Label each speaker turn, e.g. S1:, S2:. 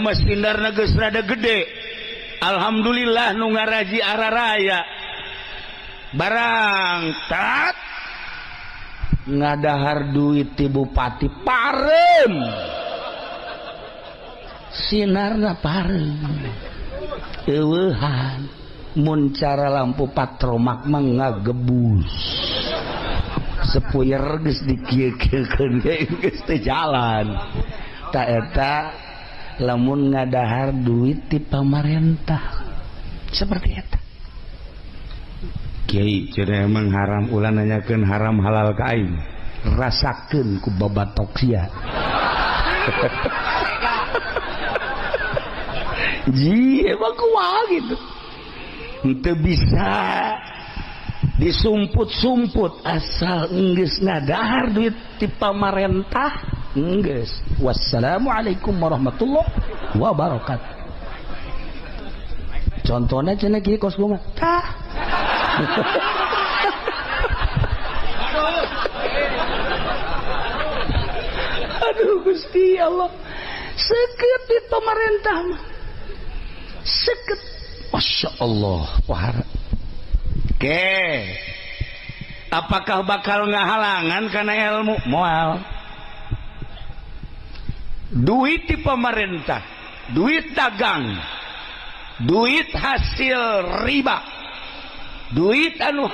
S1: Mas Sinarna geus rada gede. Alhamdulillah nu ngaraji araraya. Barang tat ngadahar duit ti bupati parem. Sinarna parem. Eueuhan mun cara lampu patromak mah ngagebus. Sepuyer geus dikieu-kieukeun geus teu jalan. Ta eta lamun ngadahar duit ti pamarentah seperti eta. Kiai cenah emang haram ulah nanyakeun haram halal ka aing. Rasakeun ku babatok sia. Ji emang kumaha gitu. Henteu bisa disumput-sumput asal enggeus ngadahar duit ti pamarentah enggeus. Wassalamualaikum warahmatullahi wabarakatuh. Contohnya cenah kieu kos kumaha? Tah. Aduh Gusti Allah. Seket di pemerintah mah. Seket. Masya Allah. Wah. Oke. Apakah bakal ngahalangan karena ilmu? Moal. Duit di pemerintah, duit dagang, duit hasil riba, duit anu